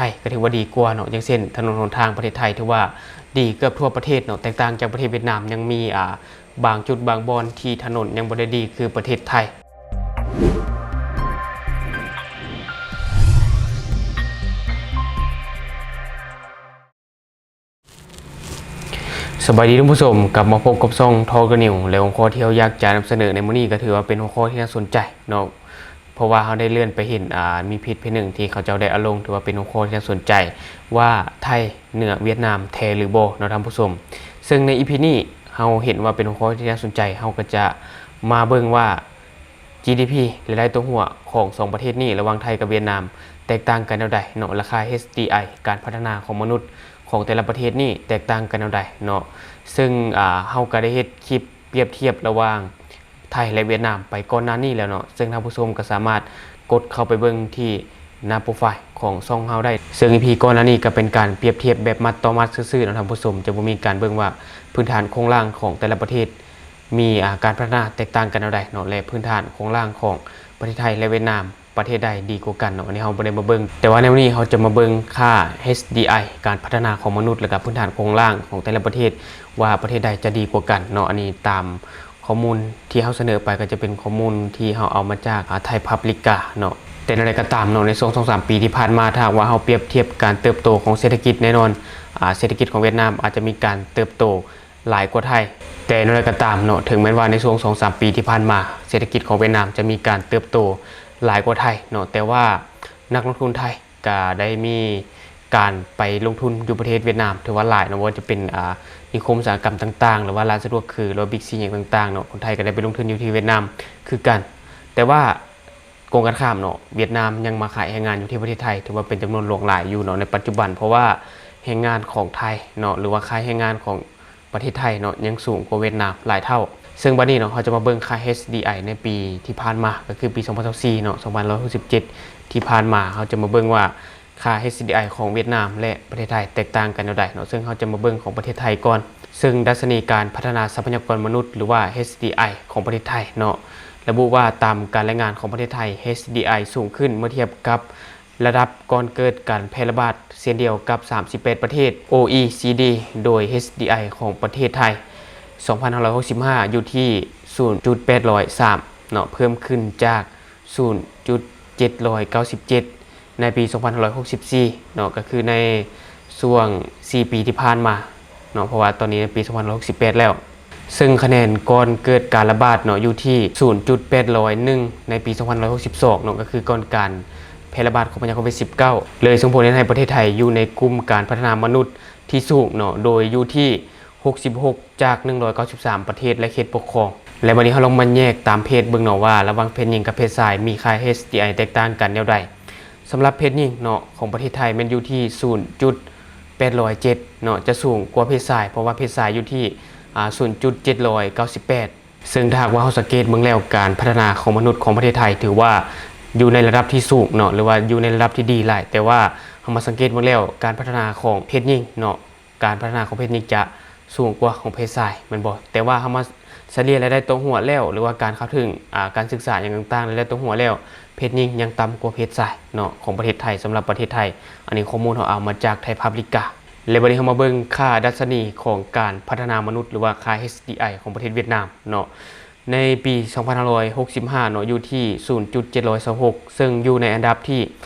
ທກໍຖືວ່າດີກວ່າເນາະ. ຢ່າງເຊັ່ນ ຖະໜົນຫົນທາງປະເທດໄທຖືວ່າດີເກືອບທົ່ວປະເທດເນາະ, ແຕກຕ່າງຈາກປະເທດຫວຽດນາມ ຍັງມີ ອ່າ ບາງຈຸດບາງບ່ອນທີ່ຖະໜົນຍັງບໍ່ໄດ້ດີຄືປະເທດໄທ. ສະບາຍດີທ່ານຜູ້ຊົມ, ກັບມາພົບກັບຊ່ອງ Talk News ແລະ ຫົວຂໍ້ທີ່ເຮົາຢາກຈະນຳສະເໜີໃນມື້ນີ້ກໍຖືວ່າເປັນຫົວຂໍ້ທີ່ໜ້າສົນໃຈເນາະ, ເພາະວ່າເຮົາໄດ້ເລື່ອນໄປເຫັນ ອ່າ ມີເພຈເພຈໜຶ່ງທີ່ເຂົາເຈົ້າໄດ້ເອົາລົງ ຖືວ່າເປັນຫົວຂໍ້ທີ່ໜ້າສົນໃຈວ່າ ໄທເໜືອຫວຽດນາມແທ້ຫຼືບໍ່ເນາະທ່ານຜູ້ຊົມ. ເຊິ່ງໃນ ອີພີ ນີ້ເຮົາເຫັນວ່າເປັນຫົວຂໍ້ທີ່ໜ້າສົນໃຈ, ເຮົາກໍຈະມາເບິ່ງວ່າ ຈີດີພີ ລາຍໄດ້ຕໍ່ຫົວຂອງສອງປະເທດນີ້ ລະຫວ່າງໄທກັບຫວຽດນາມ ແຕກຕ່າງກັນແນວໃດເນາະ, ລາຄາ ເອັດດີໄອ ການພັດທະນາຂອງມະນຸດຂອງແຕ່ລະປະເທດນີ້ແຕກຕ່າງກັນແນວໃດເນາະ. ເຊິ່ງ ອ່າ ເຮົາກໍໄດ້ເຮັດຄລິບປຽບທຽບລະຫວ່າງໄທ ແລະ ຫວຽດນາມໄປກ່ອນໜ້ານີ້ແລ້ວເນາະ, ເຊິ່ງທ່ານຜູ້ຊົມກໍສາມາດກົດເຂົ້າໄປເບິ່ງທີ່ໜ້າໂປຣໄຟລ໌ຂອງຊ່ອງເຮົາໄດ້. ເຊິ່ງ ອີພີ ກ່ອນໜ້ານີ້ກໍເປັນການປຽບທຽບແບບມັດຕໍ່ມັດຊື່ໆເນາະທ່ານຜູ້ຊົມ, ຈະບໍ່ມີການເບິ່ງວ່າພື້ນຖານໂຄງລ່າງຂອງແຕ່ລະປະເທດ ມີ ອ່າ ການພັດທະນາແຕກຕ່າງກັນແນວໃດເນາະ ແລະ ພື້ນຖານໂຄງລ່າງຂອງປະເທດໄທ ແລະ ຫວຽດນາມ ປະເທດໃດດີກວ່າກັນເນາະ, ອັນນີ້ເຮົາບໍ່ໄດ້ມາເບິ່ງ. ແຕ່ວ່າໃນມື້ນີ້ເຮົາຈະມາເບິ່ງຄ່າ ເອັດດີໄອ ການພັດທະນາຂອງມະນຸດ ແລະ ກະພື້ນຖານໂຄງລ່າງຂອງແຕ່ລະປະເທດ ວ່າປະເທດໃດຈະດີກວ່າກັນເນາະ. ອັນນີ້ຕາມຂໍ້ມູນທີ່ເຮົາສະເໜີໄປ ກໍຈະເປັນຂໍ້ມູນທີ່ເຮົາເອົາມາຈາກ ອ່າ ໄທພັບລິກາເນາະ. ແຕ່ແນວໃດກໍຕາມເນາະ, ໃນຊ່ວງສອງສາມປີທີ່ຜ່ານມາ ຖ້າຫາກວ່າເຮົາປຽບທຽບການເຕີບໂຕຂອງເສດຖະກິດ, ແນ່ນອນ ອ່າ ເສດຖະກິດຂອງຫວຽດນາມອາດຈະມີການເຕີບໂຕ ຫຼາຍກວ່າໄທ. ແຕ່ເນາະ ແນວໃດກໍຕາມເນາະ, ເຖິງແມ່ນວ່າໃນຊ່ວງສອງສາມປີທີ່ຜ່ານມາ ເສດຖະກິດຂອງຫວຽດນາມຈະມີການເຕີບໂຕຫຼາຍກວ່າໄທເນາະ, ແຕ່ວ່ານັກລົງທຶນໄທກໍໄດ້ມີການໄປລົງທຶນຢູ່ປະເທດຫວຽດນາມຖືວ່າຫຼາຍເນາະ, ບໍ່ວ່າຈະເປັນ ອ່າ ນິຄົມອຸດສາຫະກຳຕ່າງໆ ຫຼືວ່າຮ້ານສະດວກຊື້ ຫຼືວ່າ Big C ຫຍັງຕ່າງໆເນາະ, ຄົນໄທກໍໄດ້ໄປລົງທຶນຢູ່ທີ່ຫວຽດນາມຄືກັນ. ແຕ່ວ່າ ກົງກັນຂ້າມເນາະ, ຫວຽດນາມຍັງມາຂາຍແຮງງານຢູ່ທີ່ປະເທດໄທ ຖືວ່າເປັນຈຳນວນຫຼວງຫຼາຍຢູ່ເນາະໃນປັດຈຸບັນ, ເພາະວ່າແຮງງານຂອງໄທເນາະ ຫຼືວ່າຄ່າແຮງງານຂອງປະເທດໄທເນາະ ຍັງສູງກວ່າຫວຽດນາມຫຼາຍເທົ່າ. ເຊິ່ງບັດນີ້ເນາະ ເຮົາຈະມາເບິ່ງຄ່າ ເອັດດີໄອ ໃນປີທີ່ຜ່ານມາ ກໍຄືປີສອງພັນຊາວສີ່ເນາະ ສອງພັນຮ້ອຍຫົກສິບເຈັດ ທີ່ຜ່ານມາ, ເຮົາຈະມາເບິ່ງວ່າ ຄ່າ ເອັດດີໄອ ຂອງຫວຽດນາມ ແລະ ປະເທດໄທແຕກຕ່າງກັນແນວໃດເນາະ, ເຊິ່ງເຮົາຈະມາເບິ່ງຂອງປະເທດໄທກ່ອນ. ເຊິ່ງດັດຊະນີການພັດທະນາຊັບພະຍາກອນມະນຸດ ຫຼືວ່າ ເອັດດີໄອ ຂອງປະເທດໄທເນາະ ລະບຸວ່າຕາມການລາຍງານຂອງປະເທດໄທ ເອັດດີໄອ ສູງຂຶ້ນເມື່ອທຽບກັບລະດັບກ່ອນເກີດການແຜ່ລະບາດ ເຊັ່ນດຽວກັບສາມສິບແປດປະເທດ ໂອອີຊີດີ ໂດຍ ເອັດດີໄອ ຂອງປະເທດໄທ ສອງພັນຫ້າຮ້ອຍຫົກສິບຫ້າ ຢູ່ທີ່ ສູນຈຸດແປດຮ້ອຍສາມເນາະ, ເພີ່ມຂຶ້ນຈາກ ສູນຈຸດເຈັດຮ້ອຍເກົ້າສິບເຈັດ ໃນປີສອງພັນຫ້າຮ້ອຍຫົກສິບສີ່ເນາະ, ກໍຄືໃນຊ່ວງສີ່ປີທີ່ຜ່ານມາເນາະ, ເພາະວ່າຕອນນີ້ໃນປີສອງພັນຫ້າຮ້ອຍຫົກສິບແປດແລ້ວ. ເຊິ່ງຄະແນນກ່ອນເກີດການລະບາດເນາະ ຢູ່ທີ່ສູນຈຸດແປດຮ້ອຍໜຶ່ງ ໃນປີສອງພັນຫ້າຮ້ອຍຫົກສິບສອງເນາະ, ກໍຄືກ່ອນການແຜ່ລະບາດຂອງພະຍາດໂຄວິດສິບເກົ້າ ເລີຍສົ່ງຜົນເຮັດໃຫ້ປະເທດໄທຢູ່ໃນກຸ່ມການພັດທະນາມະນຸດທີ່ສູງເນາະ, ໂດຍຢູ່ທີ່ ຫົກສິບຫົກ ຈາກ ໜຶ່ງຮ້ອຍເກົ້າສິບສາມ ປະເທດ ແລະ ເຂດປົກຄອງ. ແລະ ບັດນີ້ເຮົາລອງມາແຍກຕາມເພດເບິ່ງເນາະວ່າ ລະຫວ່າງເພດຍິງກັບເພດຊາຍມີຄ່າ ເອັດດີໄອ ແຕກຕ່າງກັນແນວໃດ. ສຳລັບເພດຍິງເນາະ ຂອງປະເທດໄທແມ່ນຢູ່ທີ່ ສູນຈຸດແປດຮ້ອຍເຈັດເນາະ, ຈະສູງກວ່າເພດຊາຍ ເພາະວ່າເພດຊາຍຢູ່ທີ່ ອ່າ ສູນຈຸດເຈັດຮ້ອຍເກົ້າສິບແປດ. ເຊິ່ງຖ້າຫາກວ່າເຮົາສັງເກດເບິ່ງແລ້ວ ການພັດທະນາຂອງມະນຸດຂອງປະເທດໄທຖືວ່າຢູ່ໃນລະດັບທີ່ສູງເນາະ ຫຼືວ່າຢູ່ໃນລະດັບທີ່ດີຫຼາຍ, ແຕ່ວ່າເຮົາມາສັງເກດເບິ່ງແລ້ວ ການພັດທະນາຂອງເພດຍິງເນາະ ການພັດທະນາຂອງເພດນີ້ຈະສູງກວ່າຂອງເພດຊາຍແມ່ນບໍ່? ແຕ່ວ່າເຮົາມາສະເລ່ຍລາຍໄດ້ຕໍ່ຫົວແລ້ວ ຫຼືວ່າການເຂົ້າເຖິງ ອາ ການສຶກສາຫຍັງຕ່າງໆ ລາຍໄດ້ຕໍ່ຫົວແລ້ວ ເພດຍິງຍັງຕ່ຳກວ່າເພດຊາຍເນາະ ຂອງປະເທດໄທ ສຳລັບປະເທດໄທ. ອັນນີ້ຂໍ້ມູນເຮົາເອົາມາຈາກໄທພັບລິກາ. ແລະ ບັດນີ້ເຮົາມາເບິ່ງຄ່າດັດຊະນີຂອງການພັດທະນາມະນຸດ ຫຼືວ່າຄ່າ ເອັດດີໄອ ຂອງປະເທດຫວຽດນາມເນາະ. ໃນປີສອງພັນຫ້າຮ້ອຍຫົກສິບຫ້າເນາະ ຢູ່ທີ່ສູນຈຸດເຈັດຮ້ອຍຊາວຫົກ ເຊິ່ງຢູ່ໃນອັນດັບທີ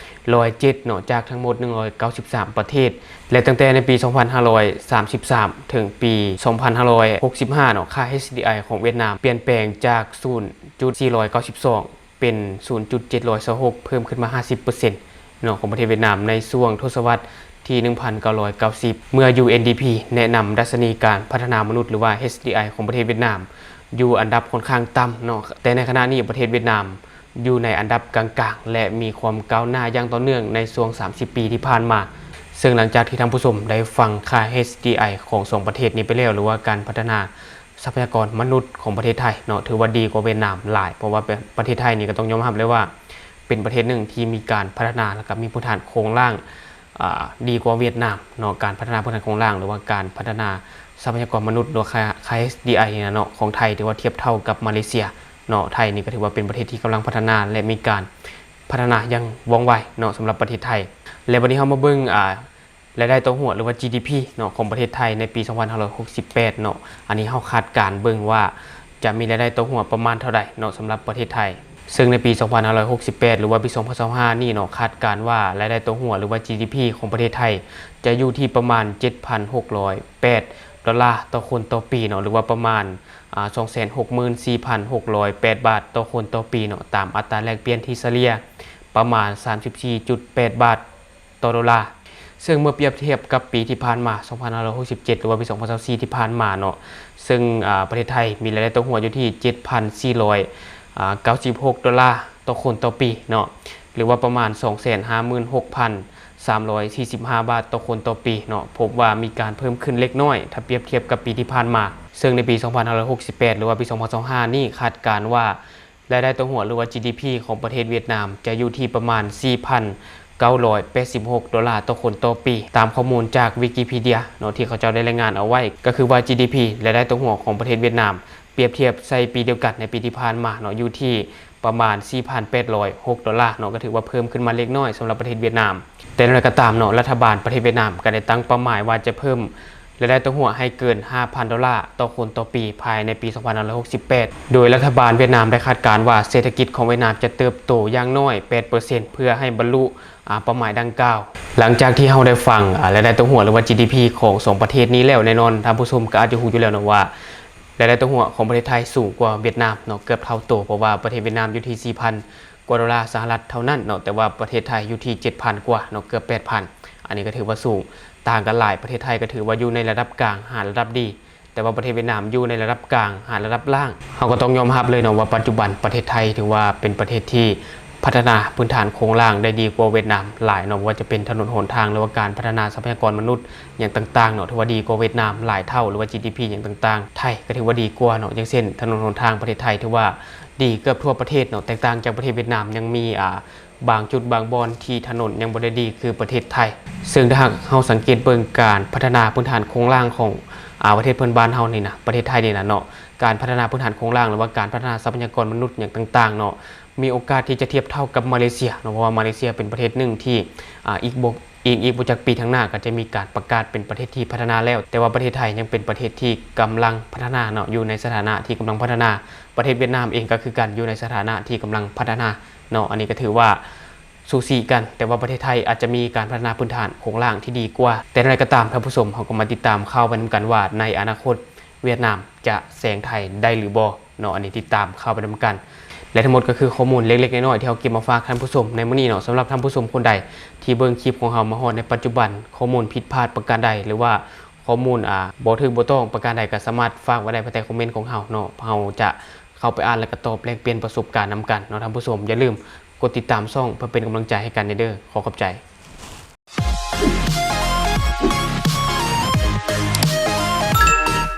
ຮ້ອຍເຈັດເນາະ ຈາກທັງໝົດໜຶ່ງຮ້ອຍເກົ້າສິບສາມປະເທດ ແລະ ຕັ້ງແຕ່ໃນປີສອງພັນຫ້າຮ້ອຍສາມສິບສາມ ເຖິງປີສອງພັນຫ້າຮ້ອຍຫົກສິບຫ້າເນາະ ຄ່າ ເອັດດີໄອ ຂອງຫວຽດນາມປ່ຽນແປງຈາກສູນຈຸດສີ່ຮ້ອຍເກົ້າສິບສອງ ເປັນສູນຈຸດເຈັດຮ້ອຍຊາວຫົກ ເພີ່ມຂຶ້ນມາຫ້າສິບເປີເຊັນ ເນາະ ຂອງປະເທດຫວຽດນາມໃນຊ່ວງທົດສະວັດທີໜຶ່ງພັນເກົ້າຮ້ອຍເກົ້າສິບ ເມື່ອ ຢູເອັນດີພີ ແນະນຳດັດຊະນີການພັດທະນາມະນຸດ ຫຼືວ່າ ເອັດດີໄອ ຂອງປະເທດຫວຽດນາມ ຢູ່ອັນດັບຂ້ອນຂ້າງຕ່ຳເນາະ, ແຕ່ໃນຂະນະນີ້ປະເທດຫວຽດນາມຢູ່ໃນອັນດັບກາງໆ ແລະ ມີຄວາມກ້າວໜ້າຢ່າງຕໍ່ເນື່ອງໃນຊ່ວງສາມສິບປີທີ່ຜ່ານມາ. ເຊິ່ງຫຼັງຈາກທີ່ທ່ານຜູ້ຊົມໄດ້ຟັງຄ່າ ເອັດດີໄອ ຂອງສອງປະເທດນີ້ໄປແລ້ວ ຫຼືວ່າການພັດທະນາ ຊັບພະຍາກອນມະນຸດຂອງປະເທດໄທເນາະ ຖືວ່າດີກວ່າຫວຽດນາມຫຼາຍ, ເພາະວ່າປະ ປະເທດໄທນີ້ກໍຕ້ອງຍອມຮັບເລີຍວ່າ ເປັນປະເທດໜຶ່ງທີ່ມີການພັດທະນາ ແລ້ວກໍມີພື້ນຖານໂຄງລ່າງ ອ່າ ດີກວ່າຫວຽດນາມເນາະ, ການພັດທະນາພື້ນຖານໂຄງລ່າງ ຫຼືວ່າການພັດທະນາຊັບພະຍາກອນມະນຸດ ຫຼືວ່າຄ່າ ຄ່າ ເອັດດີໄອ ນີ້ນະເນາະ ຂອງໄທຖືວ່າທຽບເທົ່າກັບມາເລເຊຍເນາະ. ໄທນີ້ກໍຖືວ່າເປັນປະເທດທີ່ກຳລັງພັດທະນາ ແລະ ມີການ ພັດທະນາຢ່າງວ່ອງໄວເນາະ ສຳລັບປະເທດໄທ. ແລະ ບັດນີ້ເຮົາມາເບິ່ງ ອ່າ ລາຍໄດ້ຕໍ່ຫົວ ຫຼືວ່າ ຈີດີພີ ເນາະ ຂອງປະເທດໄທໃນປີສອງພັນຫ້າຮ້ອຍຫົກສິບແປດເນາະ. ອັນນີ້ເຮົາຄາດການເບິ່ງວ່າຈະມີລາຍໄດ້ຕໍ່ຫົວປະມານເທົ່າໃດເນາະ ສຳລັບປະເທດໄທ. ເຊິ່ງໃນປີສອງພັນຫ້າຮ້ອຍຫົກສິບແປດ ຫຼືວ່າປີສອງພັນຊາວຫ້ານີ້ເນາະ ຄາດການວ່າລາຍໄດ້ຕໍ່ຫົວ ຫຼືວ່າ ຈີດີພີ ຂອງປະເທດໄທຈະຢູ່ທີ່ປະມານເຈັດພັນຫົກຮ້ອຍແປດດອນລາຕໍ່ຄົນຕໍ່ປີເນາະ ຫຼືວ່າປະມານ ອ່າ ສອງແສນຫົກໝື່ນສີ່ພັນຫົກຮ້ອຍແປດບາດຕໍ່ຄົນຕໍ່ປີເນາະ ຕາມອັດຕາແລກປ່ຽນທີ່ສະເລ່ຍປະມານສາມສິບສີ່ຈຸດແປດບາດຕໍ່ໂດລາ. ເຊິ່ງເມື່ອປຽບທຽບກັບປີທີ່ຜ່ານມາ ສອງພັນຫ້າຮ້ອຍຫົກສິບເຈັດ ຫຼືວ່າປີສອງພັນຊາວສີ່ທີ່ຜ່ານມາເນາະ ເຊິ່ງ ອ່າ ປະເທດໄທມີລາຍໄດ້ຕໍ່ຫົວຢູ່ທີ່ເຈັດພັນສີ່ຮ້ອຍ ອ່າ ເກົ້າສິບຫົກໂດລາຕໍ່ຄົນຕໍ່ປີເນາະ ຫຼືວ່າປະມານສອງແສນຫ້າໝື່ນຫົກພັນສາມຮ້ອຍສີ່ສິບຫ້າບາດຕໍ່ຄົນຕໍ່ປີເນາະ. ພົບວ່າມີການເພີ່ມຂຶ້ນເລັກນ້ອຍ ຖ້າປຽບທຽບກັບປີທີ່ຜ່ານມາ. ເຊິ່ງໃນປີສອງພັນຫ້າຮ້ອຍຫົກສິບແປດ ຫຼືວ່າປີສອງພັນຊາວຫ້ານີ້ ຄາດການວ່າລາຍໄດ້ຕໍ່ຫົວ ຫຼືວ່າ ຈີດີພີ ຂອງປະເທດຫວຽດນາມຈະຢູ່ທີ່ປະມານສີ່ພັນເກົ້າຮ້ອຍແປດສິບຫົກໂດລາຕໍ່ຄົນຕໍ່ປີ ຕາມຂໍ້ມູນຈາກວິກິພີເດຍເນາະ ທີ່ເຂົາເຈົ້າໄດ້ລາຍງານເອົາໄວ້ ກໍຄືວ່າ ຈີດີພີ ລາຍໄດ້ຕໍ່ຫົວຂອງປະເທດຫວຽດນາມ ປຽບທຽບໃສ່ປີດຽວກັນໃນປີທີ່ຜ່ານມາເນາະ ຢູ່ທີ່ປະມານສີ່ພັນແປດຮ້ອຍຫົກໂດລາເນາະ ກໍຖືວ່າເພີ່ມຂຶ້ນມາເລັກນ້ອຍສຳລັບປະເທດຫວຽດນາມ. ແຕ່ຢ່າງໃດກໍຕາມເນາະ ລັດຖະບານປະເທດຫວຽດນາມກໍໄດ້ຕັ້ງເປົ້າໝາຍວ່າຈະເພີ່ມລາຍໄດ້ຕໍ່ຫົວໃຫ້ເກີນຫ້າພັນໂດລາຕໍ່ຄົນຕໍ່ປີ ພາຍໃນປີສອງພັນຫ້າຮ້ອຍຫົກສິບແປດ ໂດຍລັດຖະບານຫວຽດນາມໄດ້ຄາດການວ່າເສດຖະກິດຂອງຫວຽດນາມຈະເຕີບໂຕຢ່າງໜ້ອຍແປດເປີເຊັນ ເພື່ອໃຫ້ບັນລຸ ອ່າ ເປົ້າໝາຍດັ່ງກ່າວ. ຫຼັງຈາກທີ່ເຮົາໄດ້ຟັງ ອ່າ ລາຍໄດ້ຕໍ່ຫົວ ຫຼືວ່າ ຈີດີພີ ຂອງສອງປະເທດນີ້ແລ້ວ ແນ່ນອນທ່ານຜູ້ຊົມກໍອາດຈະຮູ້ຢູ່ແລ້ວເນາະວ່າ ລາຍໄດ້ຕໍ່ຫົວຂອງປະເທດໄທສູງກວ່າຫວຽດນາມເນາະ ເກືອບເທົ່າໂຕ ເພາະວ່າປະເທດຫວຽດນາມຢູ່ທີ່ສີ່ພັນກວ່າໂດລາສະຫະລັດເທົ່ານັ້ນເນາະ ແຕ່ວ່າປະເທດໄທຢູ່ທີ່ເຈັດພັນກວ່າເນາະ ເກືອບແປດພັນ ອັນນີ້ກໍຖືວ່າສູງ ຕ່າງກັນຫຼາຍ. ປະເທດໄທກໍຖືວ່າຢູ່ໃນລະດັບກາງຫາລະດັບດີ ແຕ່ວ່າປະເທດຫວຽດນາມຢູ່ໃນລະດັບກາງຫາລະດັບລ່າງ. ເຮົາກໍຕ້ອງຍອມຮັບເລີຍເນາະວ່າປັດຈຸບັນປະເທດໄທຖືວ່າເປັນປະເທດທີ່ພັດທະນາພື້ນຖານໂຄງລ່າງໄດ້ດີກວ່າຫວຽດນາມຫຼາຍເນາະ ບໍ່ວ່າຈະເປັນຖະໜົນຫົນທາງ ຫຼືວ່າການພັດທະນາຊັບພະຍາກອນມະນຸດຫຍັງຕ່າງໆເນາະ ຖືວ່າດີກວ່າຫວຽດນາມຫຼາຍເທົ່າ ຫຼືວ່າ ຈີດີພີ ຫຍັງຕ່າງໆ ໄທກໍຖືວ່າດີກວ່າເນາະ. ຢ່າງເຊັ່ນ ຖະໜົນຫົນທາງປະເທດໄທຖືວ່າດີເກືອບທົ່ວປະເທດເນາະ ແຕກຕ່າງຈາກປະເທດຫວຽດນາມ ຍັງມີ ອ່າ ບາງຈຸດບາງບ່ອນທີ່ຖະໜົນຍັງບໍ່ໄດ້ດີຄືປະເທດໄທ. ເຊິ່ງຖ້າຫາກເຮົາສັງເກດເບິ່ງການພັດທະນາພື້ນຖານໂຄງລ່າງຂອງ ອ່າ ປະເທດເພື່ອນບ້ານເຮົານີ້ນະ ປະເທດໄທນີ້ນະເນາະ ການພັດທະນາພື້ນຖານໂຄງລ່າງ ຫຼືວ່າການພັດທະນາຊັບພະຍາກອນມະນຸດຫຍັງຕ່າງໆເນາະ ມີໂອກາດທີ່ຈະທຽບເທົ່າກັບມາເລເຊຍເນາະ ເພາະວ່າມາເລເຊຍເປັນປະເທດໜຶ່ງທີ່ ອ່າ ອີກບໍ່ ອີກ ອີກບໍ່ຈັກປີທາງໜ້າກໍຈະມີການປະກາດເປັນປະເທດທີ່ພັດທະນາແລ້ວ ແຕ່ວ່າປະເທດໄທຍັງເປັນປະເທດທີ່ກຳລັງພັດທະນາເນາະ ຢູ່ໃນສະຖານະທີ່ກຳລັງພັດທະນາ. ປະເທດຫວຽດນາມເອງກໍຄືກັນ ຢູ່ໃນສະຖານະທີ່ກຳລັງພັດທະນາເນາະ ອັນນີ້ກໍຖືວ່າ ສູສີກັນ ແຕ່ວ່າປະເທດໄທອາດຈະມີການພັດທະນາພື້ນຖານໂຄງລ່າງທີ່ດີກວ່າ. ແຕ່ຢ່າງໃດກໍຕາມທ່ານຜູ້ຊົມ ເຮົາກໍມາຕິດຕາມຂ່າວໄປນຳກັນວ່າ ໃນອະນາຄົດຫວຽດນາມຈະແຊງໄທໄດ້ຫຼືບໍ່ເນາະ ອັນນີ້ຕິດຕາມຂ່າວໄປນຳກັນ. ແລະ ທັງໝົດກໍຄືຂໍ້ມູນເລັກໆນ້ອຍໆທີ່ເຮົາເກັບມາຝາກທ່ານຜູ້ຊົມໃນມື້ນີ້ເນາະ. ສຳລັບທ່ານຜູ້ຊົມຄົນໃດທີ່ເບິ່ງຄລິບຂອງເຮົາມາຮອດໃນປັດຈຸບັນ ຂໍ້ມູນຜິດພາດປະການໃດ ຫຼືວ່າຂໍ້ມູນ ອ່າ ບໍ່ຖືກບໍ່ຕ້ອງປະການໃດ ກໍສາມາດຝາກໄວ້ໄດ້ພາຍໃຕ້ຄອມເມັນຂອງເຮົາເນາະ ເຮົາຈະເຂົ້າໄປອ່ານ ແລະ ກໍຕອບແລກປ່ຽນປະສົບການນຳກັນເນາະທ່ານຜູ້ຊົມ. ຢ່າລືມກົດຕິດຕາມຊ່ອງເພື່ອເປັນກຳລັງໃຈໃຫ້ກັນແດ່ເດີ. ຂໍຂອບໃຈ.